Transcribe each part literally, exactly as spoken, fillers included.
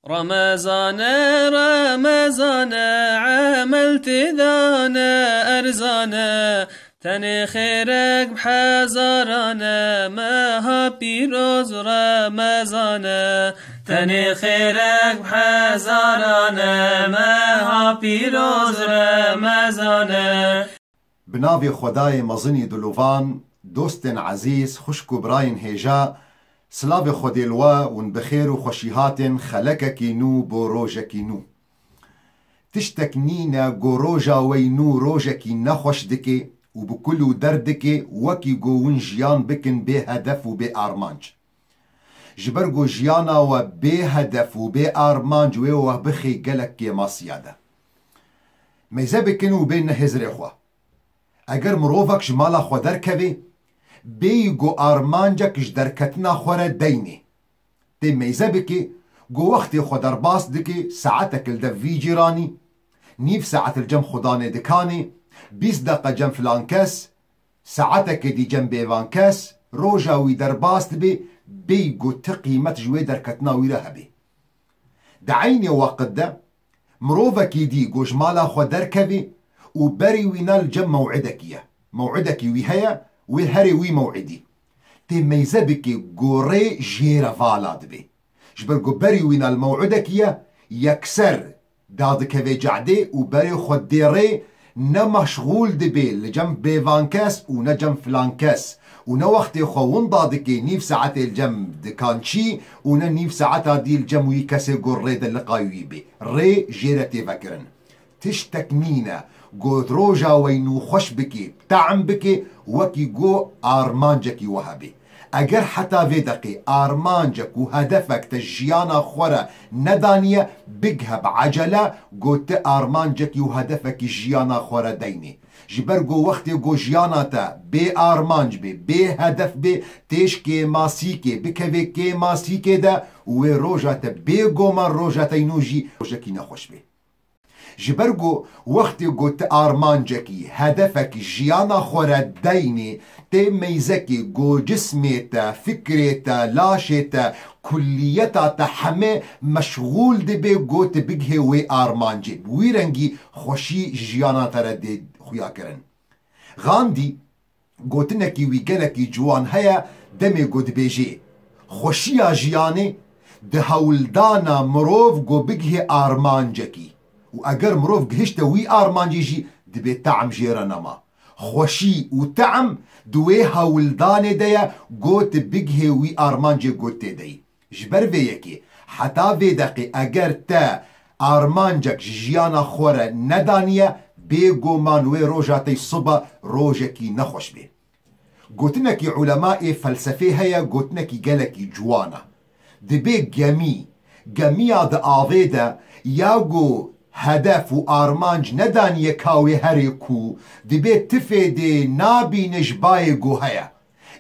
Remezane, Remezane, emel tê de ne erzane. Tenê xêrek bi hezaran e, meha pîroz Remezan e. Tenê xêrek bi hezaran e, meha pîroz Remezan e. Bi navê Xwedayê mezinî dilovan, dostên ezîz, xwişk û birayên hêja, silavê Xwedê li we, hûn bi xêr û xweşî hatin xelekekî nû bo rojekî nû. Tiştek nîne go roja wey nû rojekî nexweş dike û bi kul û derd dike, wekî go hûn jiyan bikin bê hedef û bê armanc. Ji ber go jiyana we bê hedef û bê armanc wê we bixê gelek kêmasiya de. Meyze bikin û bên ne hizrê xwe. Eger mirovek ji mala xwe derkeve, bêyî go armancek ji derketina xwe re deynê. Tê meyze bike, go wextê xwe derbas dike, saetek li dev vî cîranî, nîv saet li cem xudanê dikanê, bîst deqe cem filan kes, saetekê dî cem bêvan kes, roja wî derbas dibe, bêyî go ti qîmet ji wê derketina wî re hebe. Di eynê weqt de, mirovekî dî go ji mala xwe derkevî û berî wîna li cem mew'idekî ye. Mew'idekî wî heye, wê herê wî mew'idî. Tê meyze bike go rê jê re vala dibe. Ji ber go berî wîna li mew'idekî ye, yekser dadikeve cadê û berê xwe dê rê, ne meşxûl dibe li cem bêvan kes û ne cem filan kes û ne wextê xwe winda dike nîv saetê li cem dikançî û ne nîv saeta dî li cem wî kesê go rê de liqay wî bê. Rê jê re tê vekirin. Tiştek nîne go roja wey nû xweş bike, tehm bike, wekî go armancekî we hebe. Eger heta vê deqê armancek û hedefek te jiyana xwe re nedaniye, bighe bi ecele go ti armancekî û hedefekî jiyana xwe re deynê. Ji ber go wextê go jiyana te bê armanc bê, bê hedef bê, tê ji kêmasîkê bikevê kêmasîkê de û wê roja te bê goman roja te nû jî rojekî nexweş bê. Ji ber ku wextê ku tu armancekî, hedefekî jiyana xwe re deynê, tê meyzekê ku cismê te, fikrê te, laşê te, kulliyeta te heme meşxûl dibe ku tu bigihê wê armancê. Bi wî rengî xweşî ji jiyana te re dê xuya kirin. Gandî gotinekî wî gelekî ciwan heye, demê ku dibêjê, xweşiya jiyanê di hewldana mirov ku bigihê armancekî û eger mirov gihişte wî armancî jî dibê tehm jê re nema. Xweşî û tehm di wê hewldanê de ye ku tu bigihê wî armancê ku tê de yî. Ji ber vê yekê, heta vê deqê eger te armancek ji jiyana xwe re nedaniye, bêguman wê roja te yî sibe rojekî nexweş bê. Gotinekî ulemayê felsefê heye, gotinekî gelekî ciwan e. Dibê gemî, gemiya di avê de ya ku hedef û armanc nedaniye ka wê herê ku, dibê ti fêdê nabîne ji bayê ku heye.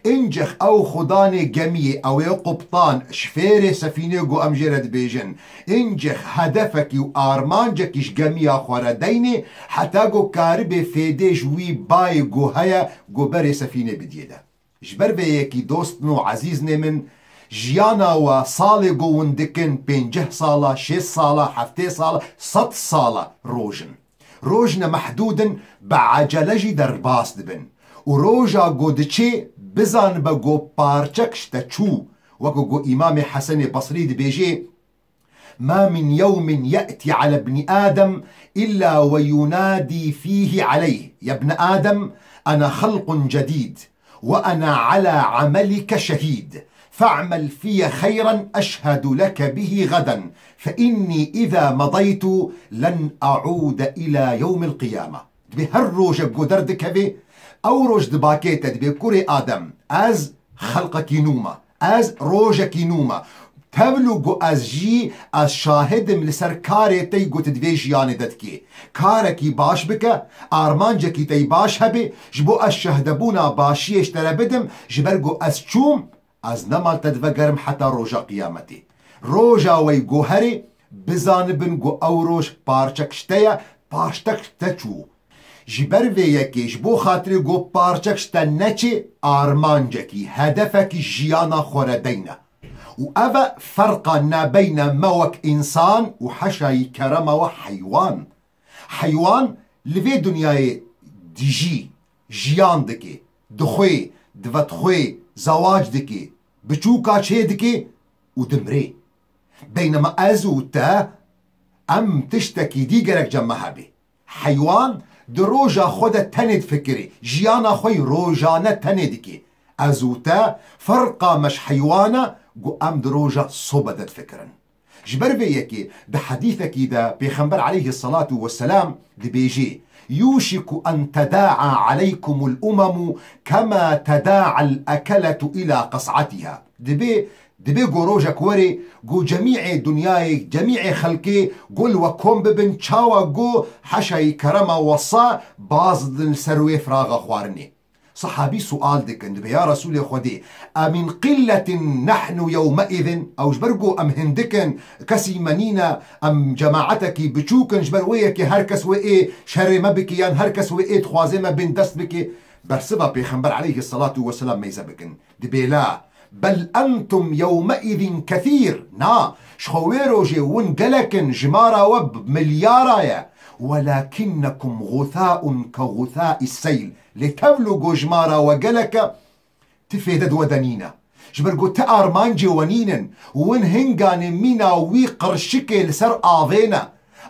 Încix ew xudanê gemiyê, ew ê quptan, şifêrê sefînê ku em jê re dibêjin. Încix hedefekî û armancekî ji gemiya xwe re deynê, heta ku karibê fêdê ji wî bayê ku heye, ku berê sefînê bidiyê de. Ji ber vê yekî dostno ezîznê min, jiyana we salê ku hûn dikin pênceh sala, şêst sala, heftê sala, sed sala roj in. Roj ne mehdûd in, bi ecele jî derbas dibin. Û roja ku diçê, bizanibe ku parçek ji te çû. Weke ku Îmamê Hesenê Besrî dibêjê, ما من يوم يأتي على ابن آدم إلا وينادي فيه عليه: يا ابن آدم، أنا خلق جديد، وأنا على عملك شهيد، فاعمل في خيرا أشهد لك به غدا، فإني إذا مضيت لن أعود إلى يوم القيامة. Dibê her rojek ku derdikevê, ew roj dibakê te dibê: Kurê Adem, ez xelqekî nû me, ez rojekî nû me. Tevlû ku ez jî, ez şahid im li ser karê te yî ku tu di vê jiyanê de dikê. Karekî baş bike, armancekî te yî baş hebe, ji bo ez şehdebûna başiyê ji te re bidim, ji ber ku ez çûm, ez nema li te divegerim heta roja qiyametê. Roja wey ku herê, bizanibin ku ew roj parçek ji te ye, parçek ji te çû. Ji ber vê yekê, ji bo xatirê ku parçek ji te neçê, armancekî, hedefekî jiyana xwe re deyne. Û ev e ferqa nabeyna me wek însan û heşayî kerema we heywan. Heywan li vê dinyayê dijî, jiyan dike, dixwê, divetxwê, zewac dike, biçûka çê dike û dimrê. Beynema ez û te, em tiştekî dî gerek cem me hebe. Heywan di roja xwe de tenê difikirê, jiyana xwe yî rojane tenê dike. Ez û te ferqa me ji heywan e, ku em di roja sobe de difikirin. Ji ber vê yekê di hedîsekî de Pêxember aleyhisselatu vesselam dibêjê, "Yûşiku en tedaa aleykumul umemu kema teda'al ekeletu ila qas'atiha." Dibê, dibê ku rojek were, ku cemî'ê dinyayê, cemî'ê xelkê, ku li we kom bibin, çawa ku heşayî kerema we sa baz didin li ser wê firaxa xwarinê. Sehabî sual dikin, dibê, "Ya Resûlê Xwedê, emin qilletin nehnu yewmeizin?" Ew ji ber ku em hindik in, kesî me nîne, em cemaetekî biçûk in, ji ber wê yekê her kes wê ê şerê me bike, yan her kes wê ê dixwazê me bên dest bike. Bersiva Pêxember aleyhisselatu vesselam meyze bikin. Dibê, "La, bel entum yewmeizin kethîr." Na, ji xwe wê rojê win gelek in, jimara we bi milyara ye. "Welakinnekum guthaun ke guthai seyl." Lê tevlo ku jimara we gelek e, ti fêde di we de nîne. Ji ber ku ti armancê we nînin, win hinganê mîna wî qirşikê li ser avê ne.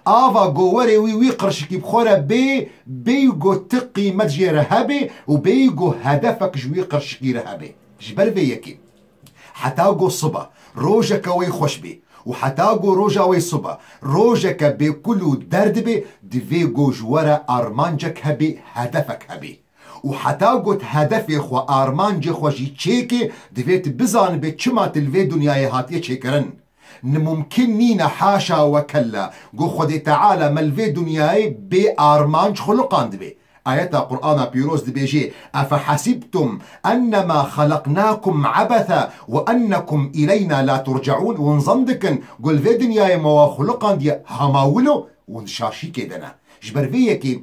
Ava ku werê wî wî qirşikî bi xwe re bê, bêyî ku ti qîmet jê re hebe û bêyî ku hedefek ji wî qirşikî re hebe. Ji ber vê yekê, heta ku sibe rojeke wê xweş bê û heta ku roja wê sibe rojeke bêkul û derd bê, divê ku ji we re armancek hebe, hedefek hebe. Û heta ku ti hedefê xwe, armancê xwe jî çêkê, divê tu bizanibê çima tu li vê dinyayê hatiye çêkirin. Ni mumkin nîne, haşa we kella, ku Xwedê Teala me li vê dinyayê bê armanc xuliqandibê. Ayeta Qur'ana Pîroz dibêjê, "Efehesibtum ennema xeleqnakum ebetha ve ennekum ileyna la turceun?" Hûn zan dikin ku li vê dinyayê me we xuliqandiye hema wilo hûn di şaşîkê de ne. Ji ber vê yekê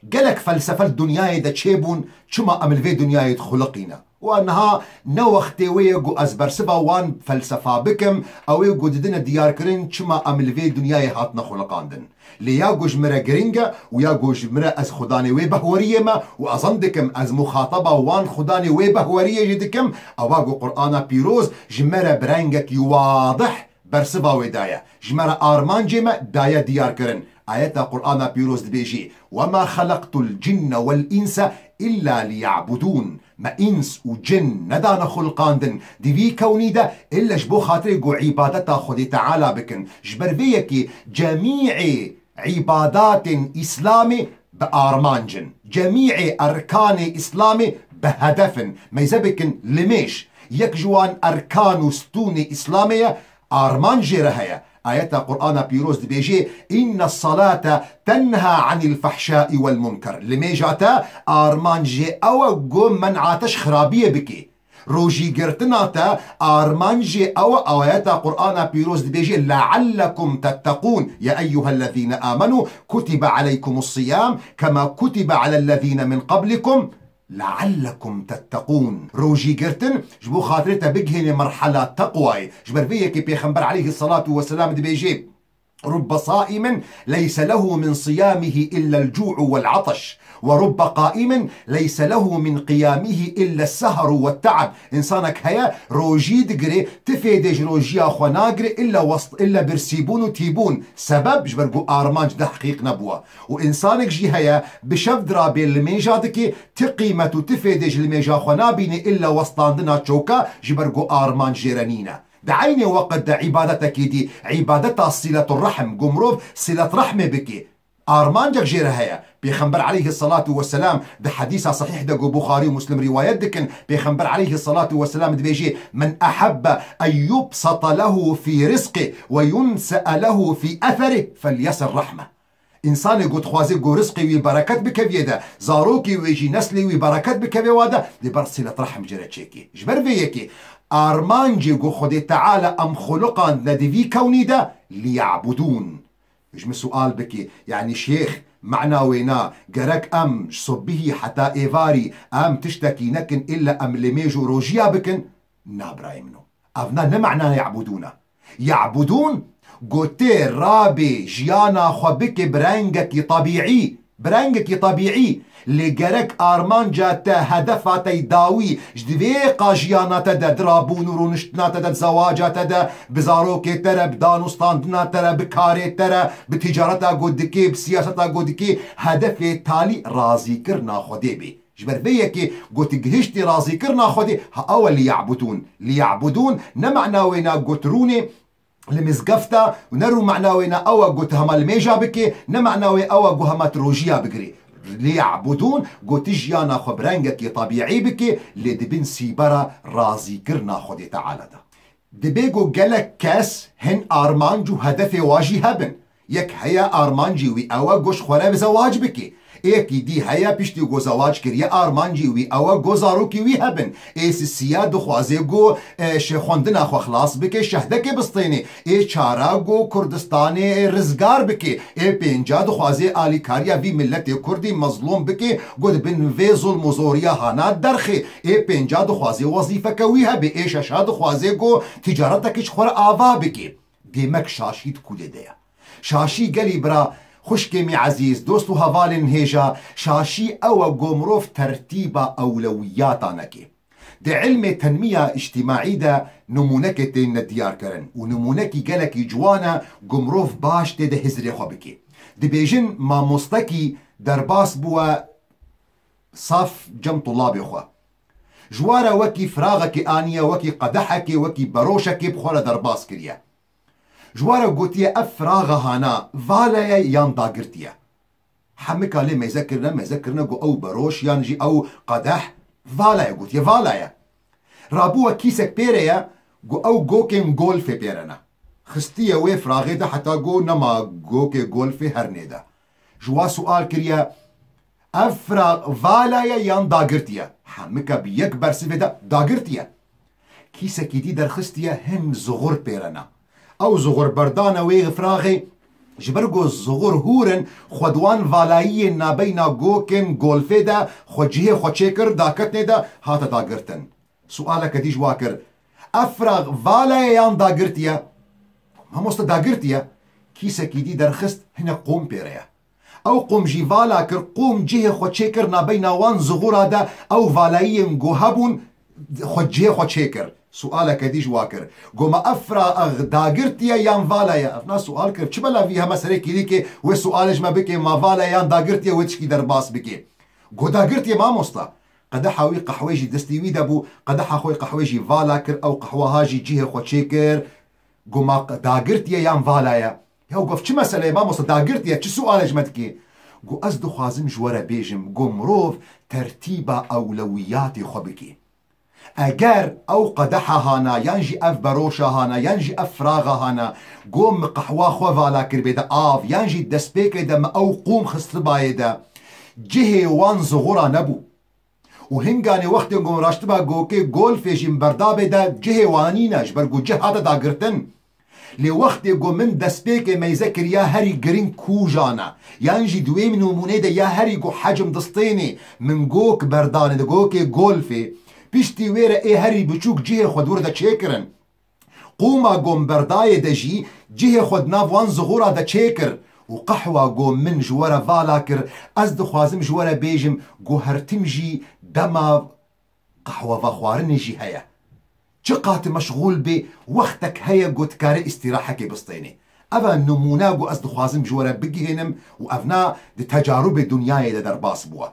gelek felsefe li dinyayê de çêbûn, çima em li vê dinyayê dixuliqîne? Û niha ne wextê wê ye ku ez bersiva wan felsefa bikim, ew ê ku didine diyarkirin çima em li vê dinyayê hatine xuliqandin. Lê ya ku ji min re giring e û ya ku ji min re ez xudanê wê behweriyê me û ez zan dikim ez muxateba wan xudanê wê behweriyê jî dikim, ewa ku Qur'ana Pîroz ji me re bi rengekî wadih bersiva wê daye. Ji me re armancê me daye diyarkirin. Ayeta Qur'ana Pîroz dibêjî, "Wema xeleqtul cinne wel inse illa liya'budûn." Me îns û cin nedane xulqandin di vî kewnî de illa ji bo xatirê ku îbadeta Xwedê Teala bikin. Ji ber vê yekê cemî'ê îbadatên Îslamê bi armanc in. Cemî'ê erkanê Îslamê bi hedef in. Meyze bikin limêj. Yek ji wan erkan û stûnê Îslamê ye, armanc jê re heye. Ayeta Qur'ana Pîroz dibêjê, "Înne salate tenha anil fehşai wel munker." Limêja te armanc jê ew e ku men'a te ji xirabiyê bikê. Rojîgirtina te armanc jê ew e, ayeta Qur'ana Pîroz dibêjê, "Leallekum tetteqûn. Ya eyyuhellezîne amenu kutibe aleykumus siyam kema kutibe alellezîne min qablikum leallekum tetteqûn." Rojîgirtin ji bo xatirê te bigihêne merhala teqwayê. Ji ber vê yekê Pêxember aleyhisselatu vesselam dibêjê, "Rubbe saimin leyse lehu min siyamihi illel cu'u wel ataş. Ve rubbe qaimin leyse lehu min qiyamihi illel sehru wet te'ab." Însanek heye, rojî digire, ti fêdê ji rojiya xwe nagire, illa west, illa birsîbûn û tîbûn. Sebeb, ji ber ku armanc dehqîq nebûwa. Û însanek jî heye, bi şev dirabê limêja dike, ti qîmet û ti fêdê ji limêja xwe nabîne, illa westandina çoka, ji ber ku armanc jê re nîne. Di eynê weqt de îbadetekî dî, îbadeta sîleturrehm, ku mirov sîletrehmê bike, armancek jê re heye. Pêxember aleyhisselatu vesselam di hedîsa sahîh de ku Buxarî û Muslim rîwayet dikin, Pêxember aleyhisselatu vesselam dibêjê, "Men ehebbe en yubsata lehu fî rizqi ve yunse'a lehu fî etherih felyesil rahme." Însanê ku dixwazê ku rizqê wî bereket bikeviyê de, zarokê wê jî neslê wî bereket bikevê wa de, dê ber sîlet rehm jê re çêkê. Ji ber vê yekê armancê ku Xwedê Teala em xuliqandine di vî kewnî de, "Liya'budûn." Ji min sual bikê, yanî şêx, mena wê na, gerek em ji sobihî heta êvarî em tiştekî nekin, illa em limêj û rojiya bikin? Na birayê min o. Evna ne mena ya'budûn e. Ya'budûn, gotê rabê jiyana xwe bike bi rengekî tebîî, bi rengekî tebîî. Lê gerek armanca te, hedefa te yî dawî ji di vê qajiyana te de, di rabûn û rûniştina te de, di zewaca te de, bi zarokê te re, bi dan û standina te re, bi karê te re, bi ticareta ku dikê, bi siyaseta ku dikê, hedefê talî razîkirina Xwedê bê. Ji ber vê yekê gotî gihiştî razîkirina Xwedê, ha ew e liya'budûn. Liya'budûn ne mena wê na got rûnê li mizgefta û ne rû mena wê na ew e got hema limêja bikê, ne mena wê ew e got hema tu rojiya bigirê. Liya'budûn gotî jiyana xwe bi rengekî tebîî bikê, lê di bin sîbera razîkirina Xwedê Teala de. Dibê ku gelek kes hin armanc û hedefê wa jî hebin. Yek heye armancî wî ew e ku ji xwe re bi zewac bike. Êkî dî heye piştî ku zewac kiriye armancî wî ew e ku zarokî wî hebin. Ê sisiya dixwaze ku, e, şê xwendina xwe xilas bike, şehdekê bistêne. Ê çara ku Kurdistanê rizgar bike. Ê pênca dixwaze alîkariya vî miletê Kurdî mezlûm bike, ku di bin vê zulm û zoriya hana derxê. Ê pênca dixwaze wezîfeke wî hebe. Ê şeşa dixwaze ku ticaretekî ji xwe re ava bike. Dêmek şaşî di kulê de ye. Şaşî gelî bira, xwişkê min ezîz, dost û hevalên hêja, şaşî ew e ku mirov tertîba ewlewiyata neke. Di ilmê tenmiya îctîmaî de nimûnekê tên diyarkirin û nimûnekî gelekî ciwan e ku mirov baş tê de hizrê xwe bike. Dibêjin mamostekî derbas bûye saf cem tulabê xwe. Ji wa re wekî firaxekê aniye, wekî qedehekê, wekî beroşekê bi xwe re derbas kiriye. Ji wa re gotiye, ev firaxa hana vala ye yan dagirtî ye? Hemika lê meyze kirine, meyze kirine ku ew beroş yan jî ew qedeh vala ye, gotiye vala ye. Rabûye kîsek pê re ye ku ew gokên golfê pê re ne. Xistiye wê firaxê de heta ku nema gokê golfê hernê de. Ji wa sual kiriye, ev firax vala ye yan dagirtî ye? Hemika bi yek bersivê de dagirtî ye. Kîsekî dî derxistiye hin zuxur pê re ne. Ew zuxur berdane wê firaxê, ji ber ku zuxur hûr in, xwe di wan valayiyên nabeyna gokên golfê de xwe cihê xwe çêkir, daketnê de hate dagirtin. Sualeke dî ji wa kir, ev firax vala ye yan dagirtî ye? Mamoste, dagirtî ye. Kîsekî dî derxist, hinek qûm pê re ye. Ew qûm jî vala kir, qûm cihê xwe çêkir nabeyna wan zuxura de, ew valayiyên ku hebûn, xwe cihê xwe çêkir. Sualeke dî ji wa kir. Go, ma ev firax dagirtî ye yan vala ye? Ev na sual kir. Çi bela vî heme serê kîlîkê wê sualê ji me bike, ma vala ye yan dagirtî ye, wê tişkî derbas bike. Go, dagirtî ye mamosta. Qedeha wî qehwê jî destî wî de bû, qedeha xwe qehwê jî vala kir, ew qehweha jî cihê xwe çêkir. Go, ma dagirtî ye yan vala ye? Ya go, ev çi mesele ye mamosta, dagirtî ye, çi sualê ji me dikî? Go, ez dixwazim ji we re bêjim, go, mirov tertîba ewlewiyatê xwe bike. Eger ew qedeha hana, yan jî ev beroşa hana, yan jî ev firaxa hana, go, min qehwa xwe vala kiribê de av, yan jî destpêkê de min ew qûm xistibayê de, cihê wan zuxura nebû. Û hinganê wextê ku min raştiba gokê golfê jî min berdabê de, cihê wan nîne, ji ber ku cih hate dagirtin. Lê wextê ku min destpêkê meyze kiriya herî giring kûjan e, yan jî di wê nimûnê de ya herî ku hecm distênê, min gok berdanê di gokê golfê, piştî wê re ê herî biçûk cihê xwe di wir de çêkirin. Qûma ku min berdayê de jî cihê xwe di nav wan zuxura de çêkir û qehwa ku min ji we re vala kir, ez dixwazim ji we re bêjim ku her tim jî dema qehweva xwarinê jî heye. Çiqas tu meşxûl bî, wextek heye ku tu karî îstîrahekê bistênî. Ev e nimûne ku ez dixwazim ji we re bigihînim û ev na di tecarûbê dinyayê de derbas bûye.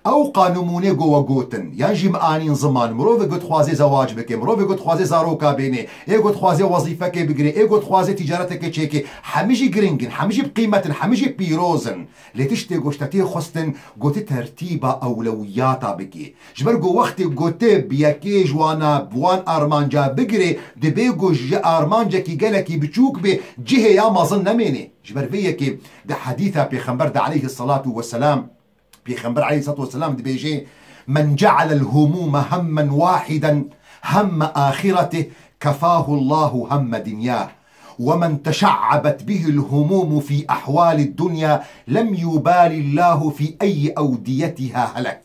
Ew qanûnê ku we gotin, yan jî min anîn ziman, mirovê ku dixwaze zewac bike, mirovê ku dixwaze zaroka bêne, ê ku dixwaze wezîfekê bigire, ê ku dixwaze ticaretekê çêke, hemî jî giring in, hemî jî bi qîmet in, hemî jî pîroz in. Lê tiştê ku ji te tê xwestin, ku tu tertîba ewlewiyata bikî. Ji ber ku wextê ku tu bi yekê ji wana, bi wan armanca bigirê, dibê ku ji armancekî gelekî biçûk bê, cihê ya mezin nemêne. Ji ber vê yekê di hedîsa Pêxember de aleyhisselatu vesselam, Pêxember aleyhisselatu vesselam dibêje, "Men cealel humûme hemmen wahiden hemme ahîretih, kefahullahu hemme dinyah. Ve men teşe'ebet bihil humûmu fî ehwalid dunya, lem yubalillahu fî eyyi evdiyetiha helek."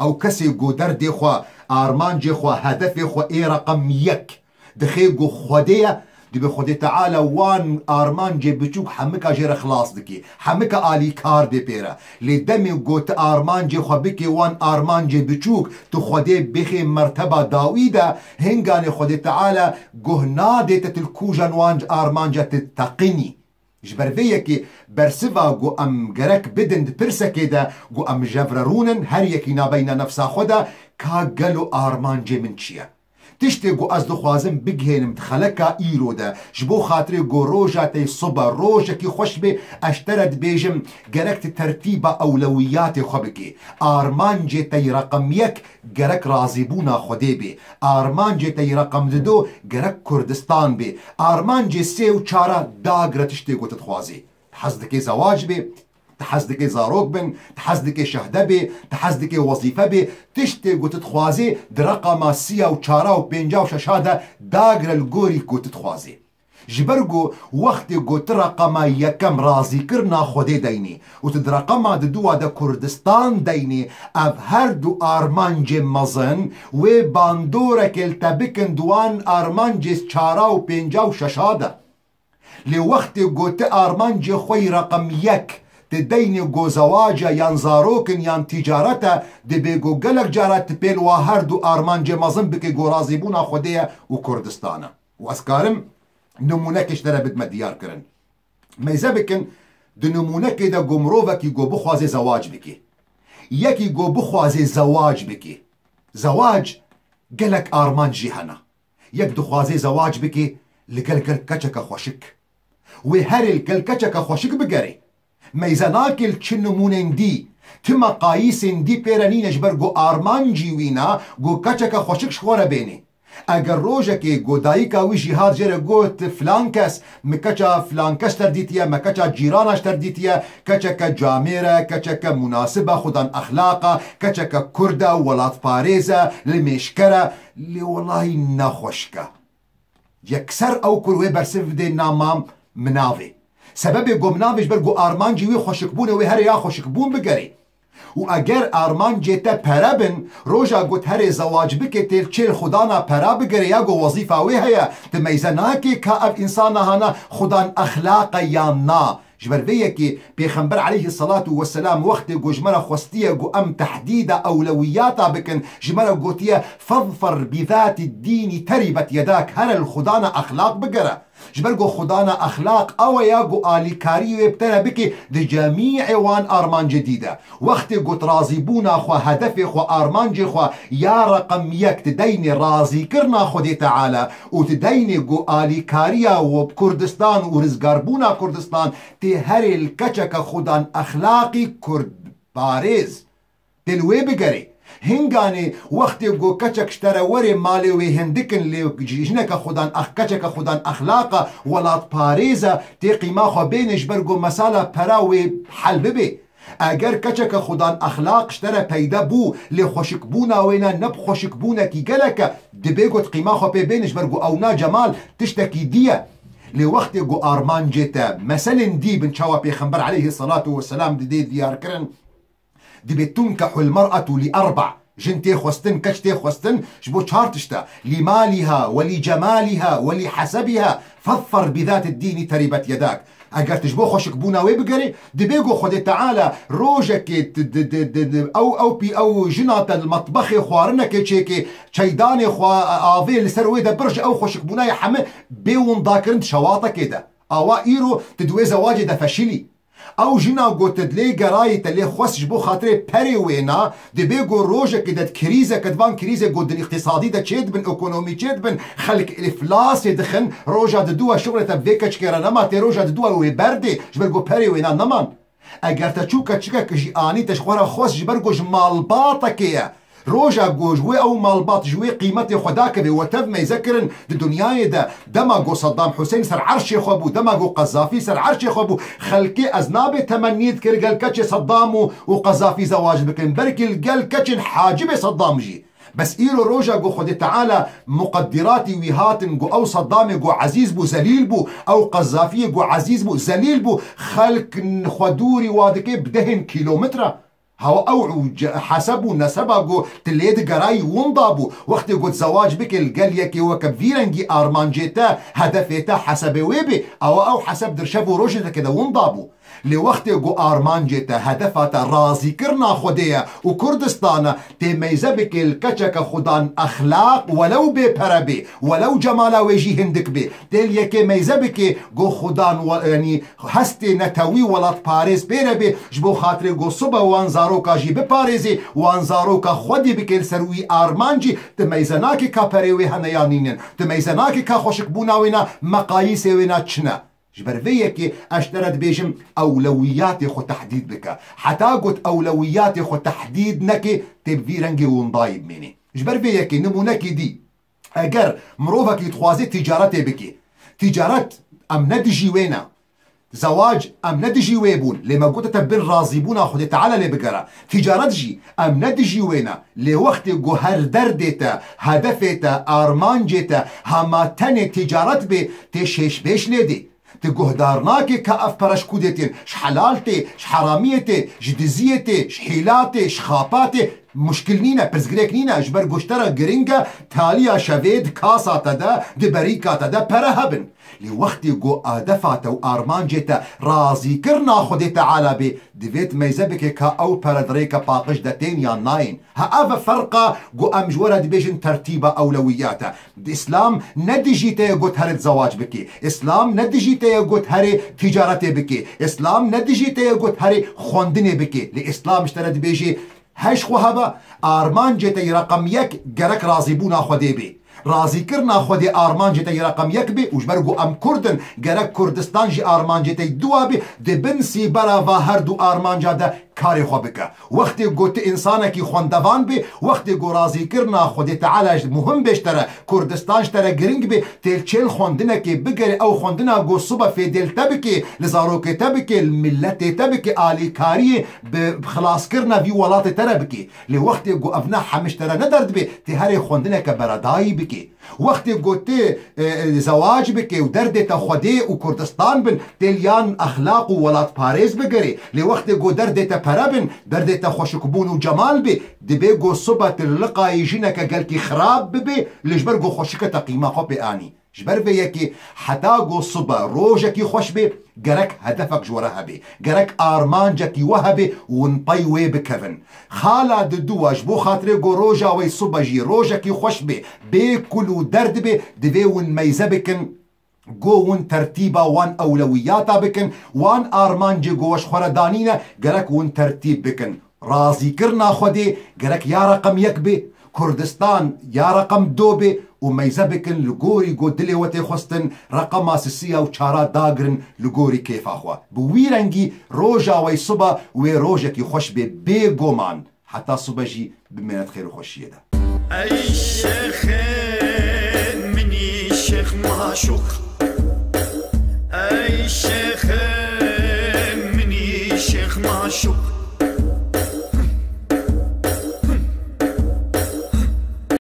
Ew kesê ku derdê xwe, armancê xwe, hedefê xwe ê reqem yek, Dixê ku Xwedê ye, dibê Xwedê Teala wan armancê biçûk hemika jê re xilas dikê. Hemika alîkar dê pê re. Lê demê ku tu armancê xwe bikê wan armancê biçûk, tu Xwedê bixê merteba dawî de, hinganê Xwedê Teala guh nadê te tu li kûjan wan armanca tu teqinî. Ji ber vê yekê bersiva ku em gerek bidin di pirsekê de ku em jevrerûn in, her yekî nabeyna nefsa xwe de, ka gelo armancê min çi ye? Tiştê ku ez dixwazim bigihênim di xeleka îro de, ji bo xatirê ku roja te yê sibe rojekî xweş bê, ez ji te re dibêjim, gerek tu tertîba ewlewiyatê xwe bikî. Armancê te yê reqem yek gerek razîbûna Xwedê bê. Armancê te yê reqem dido gerek Kurdistan bê. Armancê sê û çara dagre tiştê ku tu dixwazî. Hez dikê zewac bê, tu hez dikê zarok bin, tu hez dikê şehde bê, tu hez dikê wezîfe bê, tiştê ku tu dixwazê di reqama sîya û çara û pênca û şeşa de dagire li gorî ku tu dixwazê. Ji ber ku wextê ku tu reqama yekem razîkirina Xwedê deynî û tu di reqama diduwa de Kurdistan deynî, ev her du armancê mezin wê bandoreke li te bikin di wan armancê çara û pênca û şeşa de. Lê wextê ku tu armancê xwe yî reqem yek, tu deynê ku zewac e yan zarok in yan tîcaret e, dibê ku gelek cara tu pêl wa her du armancê mezin bikê ku razîbûna Xwedê ye û Kurdistan e. Û ez karim nimûnekê ji te re bidime diyar kirin. Meyze bikin, di nimûnekê de ku mirovekî ku bixwazê zewac bikê. Yekî ku bixwazê zewac bikê. Zewac gelek armanc jî hene. Yek dixwazê zewac bike li gel gel keçeke xweşik. Wê herê li gel keçeke xweşik bigere. Meyze nake li çi nimûnên dî, ti meqayîsên dî pê re nîne ji ber ku armancî wî ne ku keçeke xweşik ji xwe re bênê. Eger rojekê ku dayika wî jî hat jê re got, filan kes, min keça filan kes ter dîtiye, me keça cîrana ji ter dîtiye, keçeke camêr e, keçeke munasib e, xudan exlaq e, keçeke kurd e, welatparêz e, limêjker e, lê welahî ne xweşik e. Yekser ew kur wê bersiv bidê na mam minavê. Sebebê ku minavê ji ber ku armancî wî xweşikbûn e, wê here ya xweşikbûn bigerê. Û eger armancê te pere bin, roja ku tu herê zewac bike tê li çêl xwedana pera bigere ya ku wezîfa wê heye, tu meyze nake ka ev însana hana xudan exlaq e yan na. Ji ber vê yekê Pêxember aleyhisselatu vesselam wextê ku ji me re xwestiye ku em tehdîda ewlewiyata bikin, ji me re gotiye, "Fezfer bi zatid dînî teribet yedak", here li xudana exlaq bigere. Ji ber ku xudana exlaq ew e ya ku alîkarî wê bi te re bike di cemîê wan armancê dî de. Wextê ku tu razîbûna xwe, hedefê xwe, armancê xwe ya reqem yek tu deynê razîkirina Xwedê Teala û tu deynê ku alîkariya we bi Kurdistan û rizgarbûna Kurdistan tê herê li keçeke xudan exlaqî kurdparêz tê li wê bigerê. Hinganê wextê ku keçek ji te re werê malê wê hindik in lê jineke xudan ex-, keçeke xudan exlaq e, welatparêz e, tê qîma xwe bênê ji ber ku mesela pera wê hel bibê. Eger keçeke xudan exlaq ji te re peyde bû, lê xweşikbûna wê ne, ne bi xweşikbûnekî gelek e, dibê ku tu qîma xwe pê bênî ji ber ku ew na cemal tiştekî dî ye. Lê wextê ku armancê te meselên dî bin çawa Pêxember aleyhisselatu vesselam didê diyar kirin, dibê tunkehul mer'atu li erba. Jin tê xwestin, keç tê xwestin ji bo çar tişta. Li maliha, we li cemaliha, we li hesebiha, fezfer bi zatid dînî teribet yedak. Eger tu ji bo xweşikbûna wê bigerî, dibê ku Xwedê Teala rojekê di, di, di, di, di, ew, ew pî, ew jina te li metbexê xwarinekê çêkê, çeydanê xwe, avê li ser wê de bir ji ew xweşikbûnayê heme bê windakirin di şewatekê de. Awa îro tu di wê zewacê de feşilî. Ew jina ku te dilê gerayî te lê xwest ji bo xatirê perê wê na, dibê ku rojekê de di krîzeke di van krîzê ku din îqtîsadî de çêdibin, ekonomî çêdibin, xelk îflasê dixin, roja diduwa şuxlê te bi vê keçikê re nema, tê roja diduwa wê berdê, ji ber ku perê wê na neman. Eger te çû keçikek jî anî te ji xwe re xwest ji ber ku ji malbatekê ye, roja ku ji wê ew malbat ji wê qîmetê xwe dakeve we tev meyze kirin di dinyayê de, dema ku Saddam Hussein ser erşê xwe bû, dema ku Qezafî ser erşê xwe bû, xelkê ez nabê temennî dikir gel keçê Saddam û, û Qezafî zewac bikin. Belkî li gel keçên hacibê Saddam jî. Bes îro roja ku Xwedê Teala muqeddiratî wî hatin ku ew Saddamê ku ezîz bû, zelîl bû, ew Qezafiyê ku ezîz bû, zelîl bû, xelk xwe dûrî wa dike bi dehên kîlometre. Hawa ew û ce-, heseb û neseba ku tu lê digerayî winda bû. Wextê ku zewac bike li gel yekê weke vî rengî armancê te, hedefê te hesebê wê bê, awa ew heseb di şev û rojê te ke de winda bû. Lê wextê ku armancê te, hedefa te razîkirina Xwedê ye û Kurdistan e, tê meyze bike li keçeke xudan exlaq, welew bê pere bê, welew cemala wê jî hindik bê. Tê li yekê meyze bike ku xudan we-, yanî hestê netewî welatparêz pê re bê, ji bo xatirê ku sibe wan zaroka jî biparêzê, wan zaroka xwedî bike li ser wî armancî, tu meyze nakê ka perê wê hene ya nînin, tu meyze nakê ka xweşikbûna wê ne, meqayîsê wê ne çi ne. Ji ber vê yekê ez ji te re dibêjim, ewlewiyatê xwe tehdîd bike. Heta got ewlewiyatê xwe tehdîd neke, tê bi vî rengê windayî bimênê. Ji ber vê yekê nimûnekî dî, eger mirovekî dixwaze tîcaretê bike, tîcaret em ne dijî wê ne. Zewac em ne dijî wê bûn, lê me gote te bin razîbûna Xwedê Teala lê bigere. Tîcaret jî em ne dijî wê ne. Lê wextê ku her derdê te, hedefê te, armancê te hema tenê tîcaret bê, tê şêşbêş lê dê. Tu guhdar nake ka ev pere ji ku dê tên, ji helal tê, ji heramiyê tê, ji diziyê tê, ji hîla tê, ji xapa tê. Muşkil nîne, pirsgirêk nîne, ji ber ku ji te re giring e, taliya şevê di kasa te de, di berîka te de pere hebin. Lê wextê ku adefa te û armancê te razîkirina Xwedê Teala bê, divê tu meyze bike ka ew pere di rêke paqij de tên yan nayên. Ha ev e ferqa ku em ji we re dibêjin tertîba ewlewiyat e. Di Îslam ne dijî te ye got herê zewac bikî. Îslam ne dijî te ye got herê tîcaretê bikî. Îslam ne dijî te ye got herê xwendinê bikî. Lê Îslam ji te re dibêjê, heş xwe hebe, armancê te yê reqem yek gerek razîbûna Xwedê bê. Razîkirina Xwedê armancê te yê reqem yek bê û ji ber ku em Kurd in, gerek Kurdistan jî armancê te yê dua bê, di bin sîbera va her du armanca de karê xwe bike. Wextê ku tu însanekî xwendevan bê, wextê ku razîkirina Xwedê Teala ji muhim bê ji te re, Kurdistan ji te re giring bê, tê li çêl xwendinekê bigerê, ew xwendina ku sibe fêdê li te bikê, li zarokê te bikê, li miletê te bikê, alîkariyê bi xilaskirina vî welatê te re bikê. Lê wextê ku ev ne hemî ji te re ne derdibê, tê herê xwendineke beredayî bikê. Wextê ku tê, e, e, zewac bikê û derdê te Xwedê û Kurdistan bin, tê li yan exlaq û welatparêz bigerê. Lê wextê ku derdê te pere bin, derdê te xweşikbûn û cemal bê, dibê ku sibe tu li liqayî jineke gelkî xirab bibê, lê ji ber ku xweşike te qîma xwe pê anî. Ji ber vê yekê heta ku sibe rojekî xweş bê, gerek hedefek ji we re hebê, gerek armancekî we hebê û hûn pey wê bikevin. Xala diduwa ji bo xatirê ku roja wê sibe jî rojekî xweş bê, bê kul û derd bê, divê hûn meyze bikin, ku hûn tertîba wan ewlewiyata bikin, wan armancê ku we ji xwe re danîne, gerek hûn tertîb bikin. Razîkirina Xwedê gerek ya reqem yek bê, Kurdistan ya reqem do bê û meyze bikin li gorî ku dilê we tê xwestin, reqema sisiya û çara dagirin li gorî kêfa xwe. Bi wî rengî roja wey siba wê rojekî xweş bê, bê goman. Heta sibe jî bimêne di xêr û xweşiyê de. Ey şêxê minî şêx maşûq. Ey şêxê minî şêx maşûq.